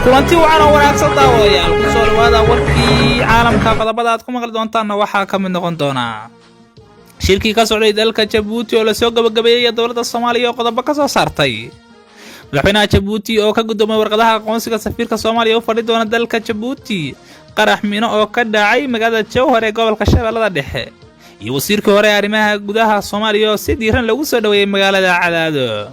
Kulanti wacan oo wanaagsan, daawadayaal. Ku soo dhawaada warkii caalamka. Qodobada aad ku maqli doontaanna waxaa ka mid noqon doonaa shirkii ka socday dalka Jabuuti oo lasoo gabagabeeyey, dowladda Soomaaliya oo qodobo ka soo saartay, madaxweynaha Jabuuti oo ka guddoomay warqadaha aqoonsiga safiirka Soomaaliya u fadhi doona dalka Jabuuti, qarax mino oo ka dhacay magaalada Jowhar ee gobolka Shabeellada Dhexe, iyo wasiirkii hore ee arrimaha gudaha Soomaaliya oo si diiran lagu soo dhoweeyey magaalada Cadaado.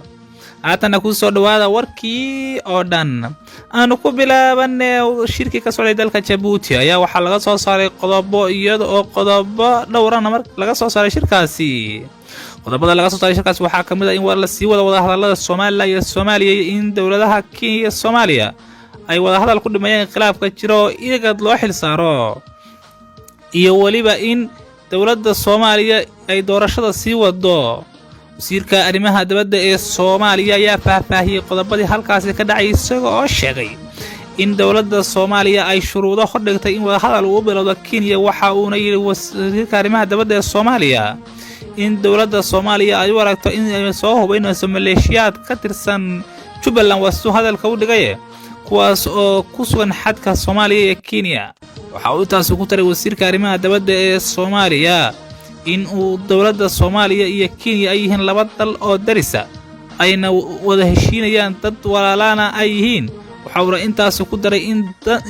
Haatanna kuu soo dhowaada warkii oo dhan. Aanu ku bilaabane, shirkii ka socday dalka Jabuuti ayaa waxaa laga soo saaray qodobo, iyada oo qodobo dhowrana mar laga soo saaray shirkaasi. Qodobada laga soo saaray shirkaasi waxaa ka mid ah in la sii wada wadahadalada Somaliland iyo Soomaaliya, iyo in dowladaha Kenya iyo Soomaaliya ay wadahadal ku dhimeeyaan khilaafka jiro oo IGAD loo xil saaro, iyo weliba in dowladda Soomaaliya ay doorashada sii wado. Wasiirka arrimaha dibadda ee Soomaaliya ayaa faahfaahiyey qodobadii halkaasi ka dhacay, isaga oo sheegay in dowladda Soomaaliya ay shuruudo hordhigtay in wadahadal uu bilowdo Kenya. Waxa uuna yidhi wasiirka arrimaha dibadda ee Soomaaliya in dowladda Soomaaliya ay u aragto in ay soo hubaynayso maleeshiyaad ka tirsan Jubbaland, waa siduu hadalka u dhigaye, kuwaas oo ku sugan xadka Soomaaliya iyo Kenya. Waxa uu intaasi ku taray wasiirka arrimaha dibadda ee Soomaaliya in uu dowladda Soomaaliya iyo Kenya ay yihiin laba dal oo darisa, ayna wada heshiinayaan, dad walaalaana ay yihiin. Waxa uuna intaasi ku daray in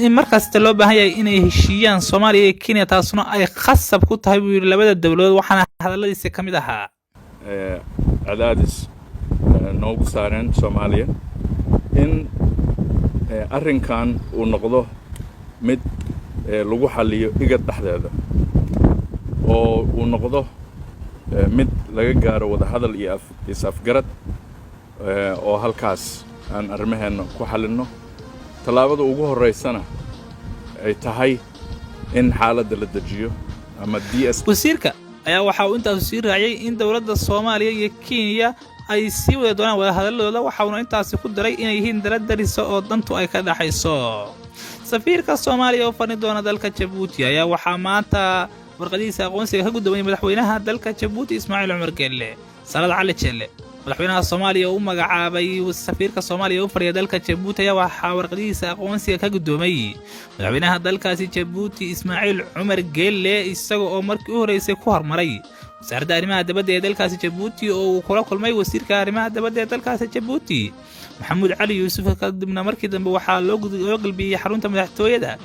mar kasta loo baahan yahay inay heshiiyaan Soomaaliya iyo Kenya, taasuna ay khasab ku tahay, buu yidhi, labada dowladood. Waxaana hadalladiisa ka mid ahaa: Cadaadis noogu saareen Soomaaliya in arrinkan uu noqdo mid lagu xalliyo IGAD dhexdeeda, oo uu noqdo mid laga gaaro wadahadal iyo is-afgarad, oo halkaas aan arrimaheenna ku xallinno, tallaabada ugu horraysana ay tahay in xaaladda la dejiyo ama d s. Wasiirka ayaa waxa uu intaasu sii raaciyey in dowladda Soomaaliya iyo Kenya ay sii wadi doonaan wadahadalladooda. Waxa uuna intaasi ku daray inay yihiin dala darisa oo dantu ay ka dhaxayso. Safiirka Soomaaliya oo fadhi doona dalka Jabuuti ayaa waxaa maanta warqadihiisa aqoonsiga ka guddoomiyey madaxweynaha dalka Jabuuti, Ismaaciil Cumar Geelle. Salaad Cali Jeelle, madaxweynaha Soomaaliya oo u magacaabay safiirka Soomaaliya u fadhiya dalka Jabuuti, ayaa waxaa warqadihiisa aqoonsiga ka guddoomay madaxweynaha dalkaasi Jabuuti, Ismaaciil Cumar Geelle, isaga oo markii u horreysay ku hormaray wasaaradda arrimaha dibadda ee dalkaasi Jabuuti, oo uu kula kulmay wasiirka arrimaha dibadda ee dalkaasi Jabuuti, Maxamuud Cali Yuusuf. Kadibna markii dambe waxaa loo galbiyey xarunta madaxtooyada,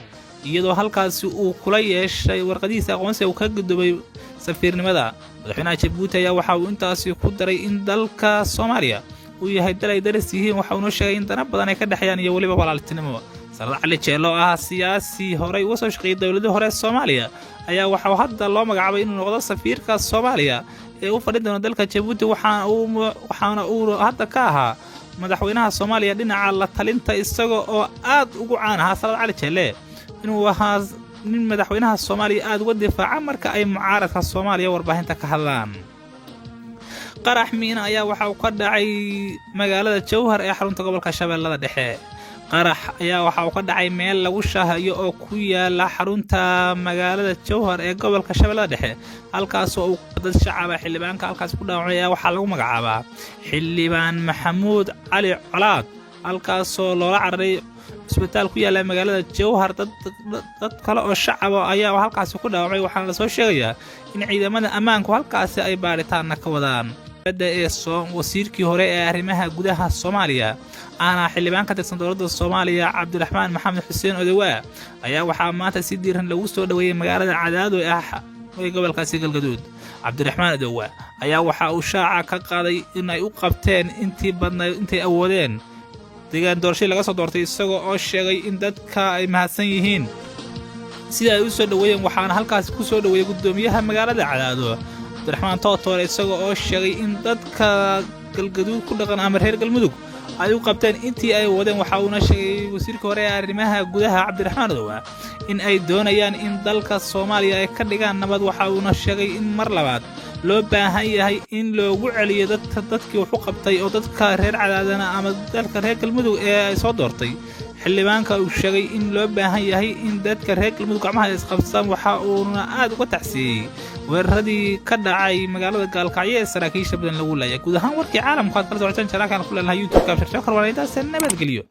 iyadoo halkaasi uu kula yeeshay warqadihiisa aqoonsiga uu ka guddoomay safiirnimada. Madaxweynaha Jabuuti ayaa waxa uu intaasi ku daray in dalka Soomaaliya uu yahay dal ay daris yihiin. Waxa uunoo sheegay in dana badan ay ka dhexeeyaan iyo weliba walaaltinimo. Salaad Cali Jeello oo ah siyaasi horey uga soo shaqeeyey dowladii hore ee Soomaaliya ayaa waxau hadda loo magacaabay inuu noqdo safiirka Soomaaliya ee u fadhin doona dalka Jabuuti, waxaana uu hadda ka ahaa madaxweynaha Soomaaliya dhinaca la talinta, isaga oo aad ugu caan ahaa Salaad Cali Jeelle inuu ahaa nin madaxweynaha Soomaaliya aad uga difaaca marka ay mucaaradka Soomaaliya warbaahinta ka hadlaan. Qarax miina ayaa waxa uu ka dhacay magaalada Jowhar ee xarunta gobolka Shabeellada Dhexe. Qarax ayaa waxa uu ka dhacay meel lagu shaahayo oo ku yaala xarunta magaalada Jowhar ee gobolka Shabeellada Dhexe, halkaasoo uu dad shacaba. Xildhibaanka halkaas ku dhaawacmay ayaa waxaa lagu magacaabaa Xildhibaan Maxamuud Cali Colaad, halkaasoo loola cararay cisbitaal ku yaalla magaalada Jowhar. Dad kale oo shacaba ayaa halkaasi ku dhaawacmay, waxaana lasoo sheegayaa in ciidamada ammaanku halkaasi ay baadhitaanna ka wadaan. Ee wasiirkii hore ee arrimaha gudaha Soomaaliya, ahna xildhibaan ka tirsan dowladda Soomaaliya, Cabdiraxmaan Maxamed Xuseen Odowaa, ayaa waxaa maanta si diiran lagu soo dhoweeyey magaalada Cadaado ee gobolkaasi Galgaduud. Cabdiraxmaan Odowaa ayaa waxa uu shaaca ka qaaday in ay u qabteen intii badnayd intay awoodeen deegaan doorashadii laga soo doortay, isagoo oo sheegay in dadka ay mahadsan yihiin sida ay u soo dhoweeyeen. Waxaana halkaasi ku soo dhoweeyey guddoomiyaha magaalada Cadaado, Cabdiraxmaan Tootoore, isagoo oo sheegay in dadka Galgaduud ku dhaqan ama reer Galmudug ay u qabteen intii ay wadeen. Waxa uuna sheegay wasiirka hore ee arrimaha gudaha, Cabdiraxmaan Odowaa, in ay doonayaan in dalka Soomaaliya ay ka dhigaan nabad. Waxa uuna sheegay in mar labaad loo baahan yahay in loogu celiyo dadka dadkii wax u qabtay, oo dadka reer Cadaadana ama dalka reer Galmudug ee ay soo doortay. Xildhibaanka uu sheegay in loo baahan yahay in dadka reer Galmudug gacmaha isqabsadaan. Waxa uuna aad uga tacsiiyey Weeraradii ka dhacay magaalada Gaalkacyo ee saraakiisha badan lagu laayay. Guud ahaan warkii caalamku aad kala socotaan channelkan ku leenahay YouTube-ka Abshir Jokar waa intaas. Nabadgelyo.